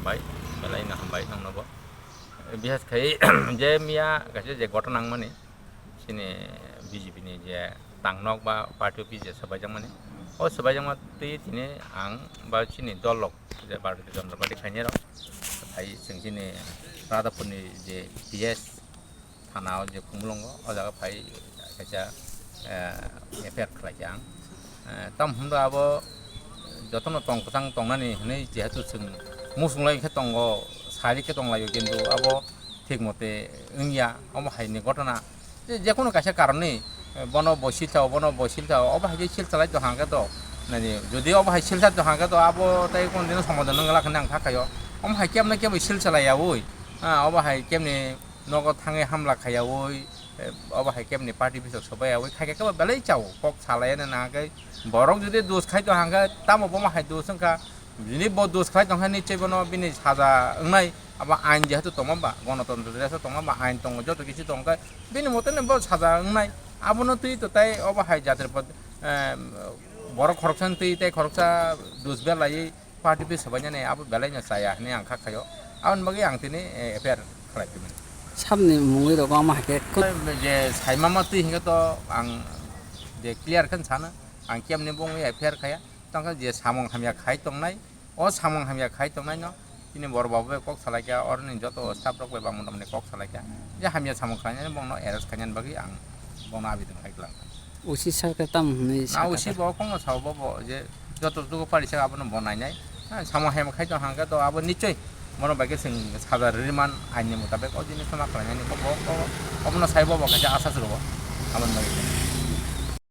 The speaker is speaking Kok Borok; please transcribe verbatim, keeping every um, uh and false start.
Hambai, belai no hambai nongnobo. Bihas khai je miya kaisa je gotha nangmani, chini B J P ni je tangnok ba party office je swbaijakmani, o swbaijakma twi tini ang ba chini dol rok je Bharatiya Janata Party khainai rok, hai chwng chini Radhapur ni je T S thana o je Khumulwngo, o jaga phai kaisa, eh, F I R khlai kha ang. Eh, tam hwnba abo jotono tong kwchang tongnani hwnwi jehetu chwng muchunglai khe tongo, sari khe tonglaio, kintu abo thik mote wngya, omo hai ni gotona. Je, jekono kaisa karon ni, eh, bono bo silsa o, bono bo silsa o, obo hai khe silsa lai to hangkhe to, nani, jodi obo hai silsa to hangkhe to abo tei kono dino somadhan wngla hwnwi ang kha khaio. Omo hai kebna kebo silsa lai yaui, ah, obo hai kebni nogo thangwi hamla khaiyaui, eh, obo hai kebni party bisok sobai yaui khaikhe kebo belai chao kok salai nang khe borok jodi dos khai tong hangkhe tamo bomo hai dos wngkha, jodi bo dos khai tong khe nichoi bono bini saja wngnai. Abo ain jehetu tongma ba, gonotontro desh o tongma ba, ain tongo, joto kisu tong khe bini mote no bo saja wngnai. Abono twi to tai obo hai jatri pod, eh, borok khoroksa twi tai khoroksa dos belai party pi sobainani abo belai no chaya hinwi ang kha khaio. Aboni bagwi ang tini, eh, F I R khlai tongmani. Sabni mungwi rok ama hai khe kut- Je saimama twi hinkhe to ang je clear khe sana, ang kemni bongwi F I R khaya. Tongkha je samung hamya khai tongnai, o samung hamya khai tongnai no tini borok babu bai kok salai kha, oroni joto staff rok bai bangma rok ni kok salai kha. Je hamya samung khlainani bongno arrest khainani bagwi ang bongno abidon khai klang. O C sir khe tam hwnwi Na sakha O C kha. Bo khongno sao bo, bo je joto jugo pari se abono bo nainai. Ha, samo hem khai tong hangkhe to abo nichoi bono bai khe chwng saja rwrwman ain ni mutabek o jinis no ma khlainani kho bo, bo obono sai bo, bo kaisa asa chwrwo aboni bagwi.